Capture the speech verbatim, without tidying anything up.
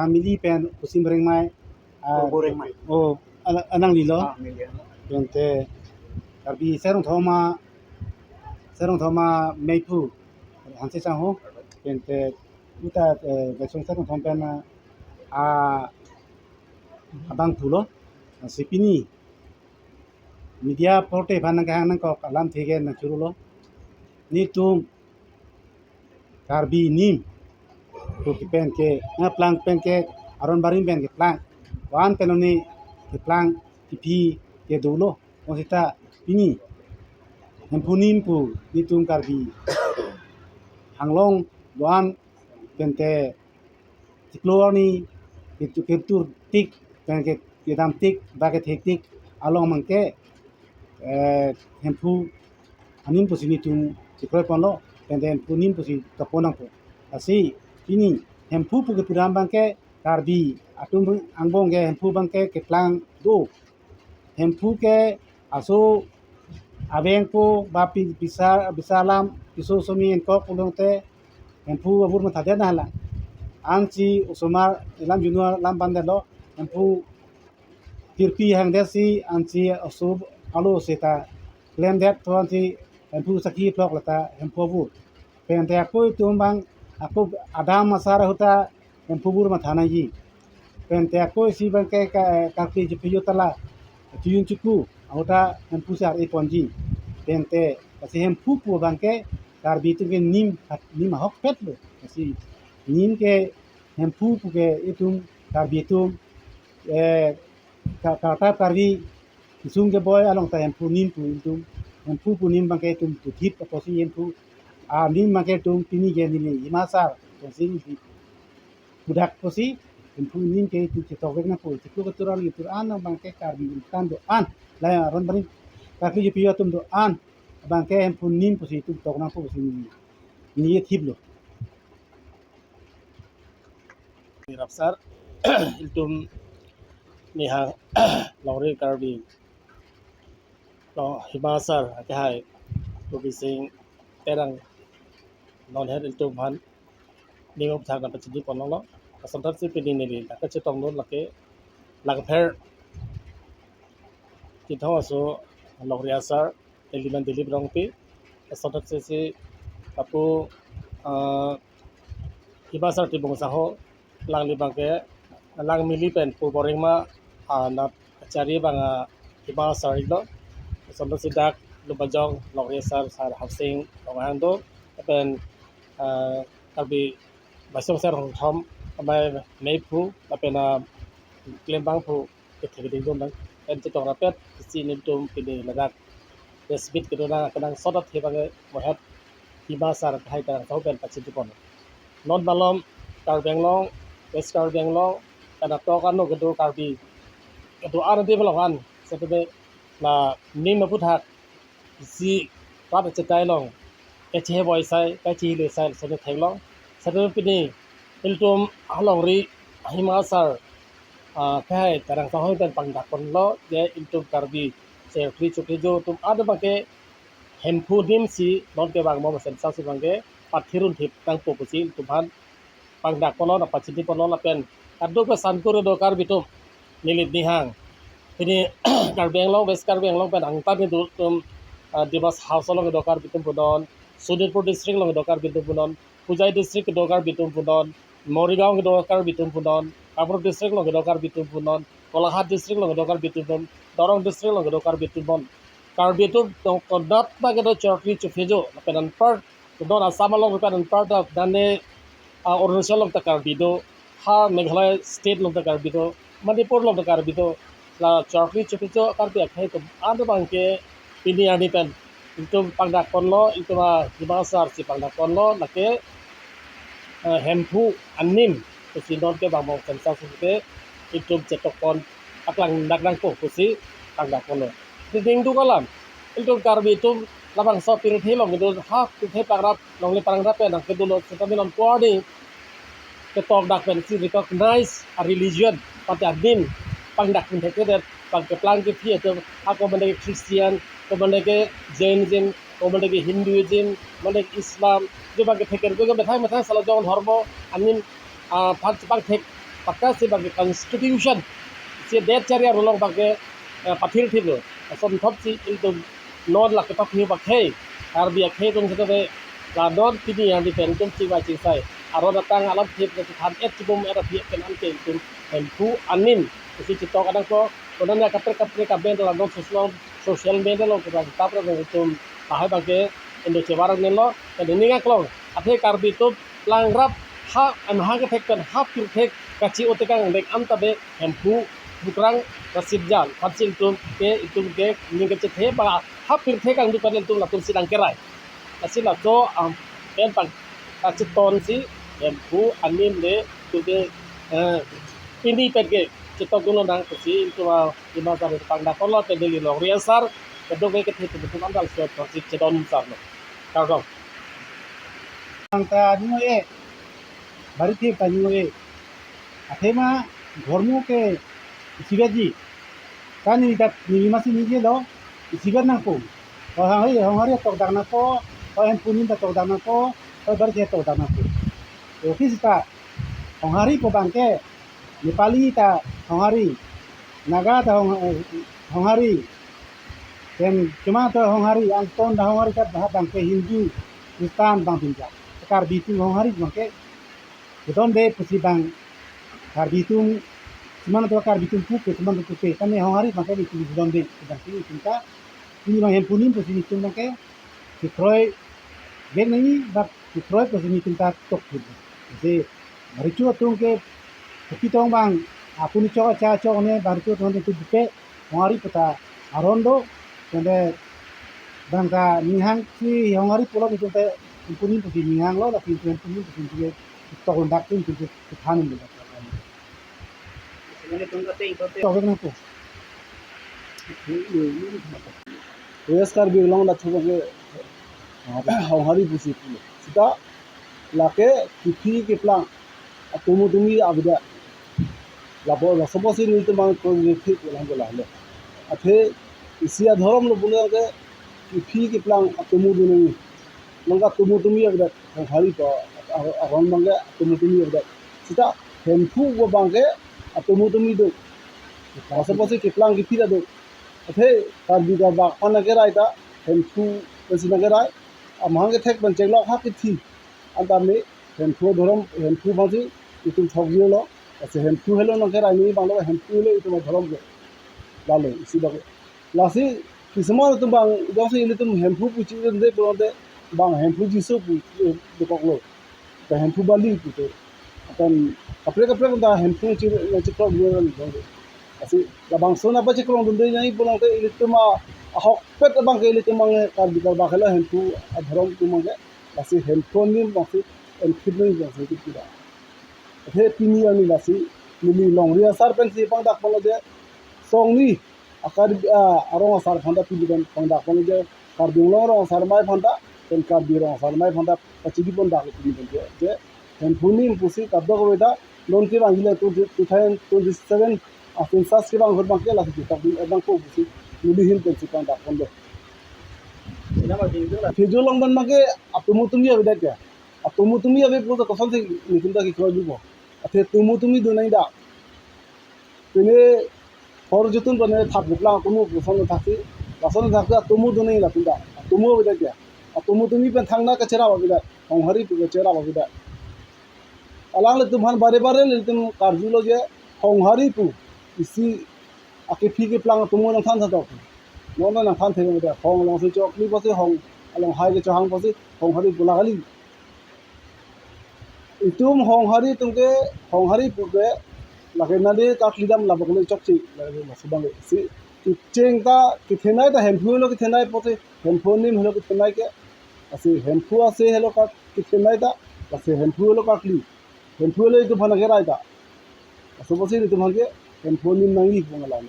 Mili pen Kusim Rengmai, ah, Purbo Rengmai. Oh, ala-, alanglilo. Ah, Mili. Pente Karbi Serong Thoma, Serong Thoma Meiphu Hanse Sangho. Pente uta, eh, Besong Serong Thom pen, ah, abangphu lo. Si pini media porte aphan nangkehang nangkok alamthe ke nangchuru lo. Netum Karbi anim pu ke pen ke, nangplang pen ke, aron barim pen keplang. Van pen oni keplang kephi ke dolo. Konsita pini Hemphu anim pu netum Karbi Anglong do-an pente chiklo arni ketu-, ketur tik, pen ke kedam tik, ba kethek tik along abangke, eh, Hemphu anim pusi netum chikroi ponlo, pente Hemphu anim pusi kapon nangpo. Lasi pini Hemphu pu kepu abang ke Karbi atum angbong ke Hemphu abang ke keplang do. Hemphu ke aso aveng ko ba pi-, pisa, pisa alam, piso somi ingkok pulote Hemphu abur mathadet na hala. Ansi osomar alam junua alam bandetlo, Hemphu tirpi hangdetsi ansi aso alo seta klemdet, to ansi Hemphu sakhi phlok lata Hemphu abur. Pente ako itum abang, ako adam asar ahut ta Hemphu abur matha nangji. Pente ako isi abang ke ka-, karkli chephe jo tala, chiyun chuku, ahut ta Hemphu sar iponji. Pente, lasi Hemphu pu abang ke Karbi atum ke anim, anim ahokpet lo. Lasi anim ke Hemphu pu ke itum Karbi atum, eh, ka-, karta Karbi isung keboi along ta Hemphu anim pu itum, Hemphu pu anim abang ke itum puthip apotsi Hemphu anim abang ke itum pini ke neli Hima Asar, apotsi neli pudak apotsi Hemphu anim ke itum chetok vek nangpo, chiklo ketur arni ketur an abang ke Karbi ingtan do-an, la aron barim karkli chephe jo atum do-an abang ke Hemphu anim pusi itum tok nangpo pusi neli, neli thip lo. Rapsar, ilitum nihang longri Karbi long Hima Asar akehai Rupsing Terang non her ilitum aphan ning up thak nangpachini ponlonglo. Asonthot si pini neli nangkachetong dun lake Langpher Chinthong aso longri asar, Deliman Dilip Rongpi. Asonthot si si lapu, ah, Hima Asar Tibung Sangho, alangli abang ke, alang Mili pen Purbo Rengma, ah, anat achari abang, ah, Hima Asar iklo. Asonthot si dak Lumbajong longri asar sar Harsing Ronghang do, pen, ah, Karbi Besong Serong Thom amei Meiphu, lapen, ah, klembangphu kethek keding dun abang, pen chetong rapet, isi netum pini ladak press meet kedo nang, kenangsot athe abang ke mohet Hima Asar akehai Terang Sangho pen pachini pon. Non malom Karbi Anglong, West Karbi Anglong, pen atok ano kedo Karbi kedo-an adim along an, setame la anim aphuthak isi rat achetai along kacheheboi sai, kachehile sai, sene theklong. Setame pini ilitum alongri Hima Asar, ah, akehai Terang Sangho pen pangdak ponlo, je ilitum Karbi chekri chukri jo atum an abang ke Hemphu anim si non kevang mo masen sa si abang ke pathirun thip nangpo pusi ilitum aphan pangdak ponlo, nangpachini ponlo lapen kadokave Sangkur kedo Karbi atum, neli nihang pini Karbi Anglong, West Karbi Anglong pen angtan kedo atum, ah, Demas House along kedo Karbi atum punon, Sonitpur district along kedo Karbi atum punon, Hojai district kedo Karbi atum punon, Morigaon kedo Karbi atum punon, Kamrup district along kedo Karbi atum punon, Golaghat district along kedo Karbi atum punon, Dawrong district along kedo Karbi atum punon. Karbi atum tong konat abang kedo chekri chephe jo, lapen anpar non Assam along pen anpar ta dane, ah, Arunachal along ta Karbi do, ha Meghalaya state along ta Karbi do, Manipur along ta Karbi do, la chekri chephe jo Karbi akhei atum an abang ke pini arni pen ilitum pangdak ponlo, ilitum, ah, Hima Asar si pangdak ponlo, lake, ah, Hemphu anim pusi non kevang mo masen sa si ke ilitum chetok pon, paklang dak nangpo pusi pangdak ponlo. Keding duk alam, ilitum Karbi atum labangso pirthe along kedo, ha pirthe pangrap, longle pangrap pen nangkedo lo, setame non ko arni ketok dak pen si recognize a religion, pati adim pangdak pun thekthedet, pangkeplang kephi atum, ha ko mane ke Christian, ko mane ke Jainism, ko mane ke Hinduism, mane ke Islam, jo abang ke thekthedet, ko methang methang salo jong dhormo anim, ah, phan chepangthek pakka si bangke constitution si det chari arulong bangke, eh, pathir thilo. Ason thop si ilitum non lake pathir bangke Karbi akhei atum seta be la non pini yang di pen tum si ba chingsai. Aron atang alam thip na than et chibum era thip pen ante ilitum Hemphu anim si chitok adang ko. Konane kaprek kaprek aben la non social, social media along kita tapra ilitum tahai bangke indo chebar nelo. Kan ini ngaklong. Athe Karbi atum langrap ha amahang kethek pen ha pirthek kachi-o tekang dek anta be Hemphu Bukrang Rasit Jan. Phansi ilitum ke, ilitum ke ning kechethe ba ha pirthek angduk pen ilitum latum si nangkerai. Lasi laso am pen pang kacheton si Hemphu anim le tu ke, eh, pini pen ke chetok dun lonang si ilitum a lima sari pangdaklo pen neli longri asar kedok ke kethe tu betul andal so si chedon sar lo. Kardom. Ang ta ningo e, bari thip ta ningo e. Athema dhormo ke isivet ji. Kani dak nini masi niji lo, isivet nangpo. Honghari, honghari tokdak nangpo, Hemphu anim ta tokdak nangpo, bari ke tokdak nangpo. Oke sita, honghari pu bangke, Nepali ta honghari, Naga ta hong-, honghari, pen cuma ta honghari, angton ta honghari, kat bangke Hindu, Kristan bang pinjak. Karbi atum honghari bangke, kedom de pusi bang, Karbi atum, cuman atau Karbi atum puke, cuman atum puke, kami honghari bangke di kedom de, sedang sini cinta, ini bang Hemphu anim pusi itum bangke, kekroi, bek nai, bak kekroi pusi itum ta tok gitu. Jadi, barichu atum ke, putitong bang, apuni chok acha chok ne, barichu atum itu buke, honghari pu ta aron do, kende bangke ninghang si honghari pulo itum te Hemphu anim pusi ninghang lo, lasi itum Hemphu anim pusi itum ke tok dak itum ke than itum. Tok nangpo. West Karbi Anglong dak thuke honghari pusi pulo. Sita lake kephi keplang atomo tomi avedet. Lapu laso apotsi nelitum bang kongrethi pulang ke lahelo. Athe isi adhorom lo pulang ke kephi keplang atomo tomi. Nangka atomo tomi avedet, honghari pu aron bangke atomo tomi avedet. Sita Hemphu pu bangke atomo tomi do. Laso apotsi keplang kephi ta do. Athe Karbi Karbak aphan nangkerai ta Hemphu pensi nangkerai. Amahang kethek pen chenglok ha kithi. Anta me Hemphu adhorom, Hemphu aphansi itum thokjilo. Lasi Hemphu helo nangkerai ni banglo Hemphu helo itum adhorom ke. Lalo isi dak. Lasi kisuman atum bang jongsi ilitum Hemphu pu chirende pulote bang Hemphu Jisu pu dokoklo. Te Hemphu Bali pu te. Akan kaprek kaprek ta Hemphu chir na chikrok dun dong. Lasi labangso nangpachikrok dunde nai pulote ilitum ahokpet abangke ilitum bang Karbi Karbak helo Hemphu adhorom atum bangke. Lasi Hemphu anim bangsi, Hemphu anim bangsi kita. Athe pini arni lasi, neli longri asar pensi pangdak ponlo je, songni, akar, ah, arong asar aphan ta pini pen pangdak ponlo je, Karbi Anglong arong asar amei aphan ta, pen Karbi arong asar amei aphan ta, pachidi pondak pini pen je, je, Hemphu anim pusi kadokave ta, non ke bangji la two thousand twenty-seven, a census ke bang hot bangke lasi chitok dun, eh, bangpo pusi, neli ahin pensi pangdak ponlo. Ina ma ding dun la. Phejo along pen bangke atomo tomi avedet ya. Atomo tomi ave pulote kosonsi nelitum ta kekroi bipo. Athe atomo tomi do nangji dak. Pine hor jutun pine thak buklang atomo koson thaksi. Lason thaksi atomo do nangji latum ta. Atomo avedet ya. Atomo tomi pen thangta kacherap avedet. Honghari pu kacherap avedet. Alanglitum aphan bare bare nelitum karjulo je honghari pu isi akephi keplang atomo nangthan tha tok. Non nangthan thek avedet, hong alongsi chokli apotsi hong along hai kechohang apotsi honghari pu la kali. Itum honghari atum ke, honghari pu ke lake nadi kakli dam labak le chokche, lake masubang ke si kecheng ta kethenei ta Hemphu helo kethenei apotsi, Hemphu anim helo kethenei ke, lasi Hemphu ase helo ka kethenei ta, lasi Hemphu helo kakli, Hemphu helo itum aphan nangkerai ta. Laso apotsi itum aphan ke Hemphu anim nangji pu nang alam.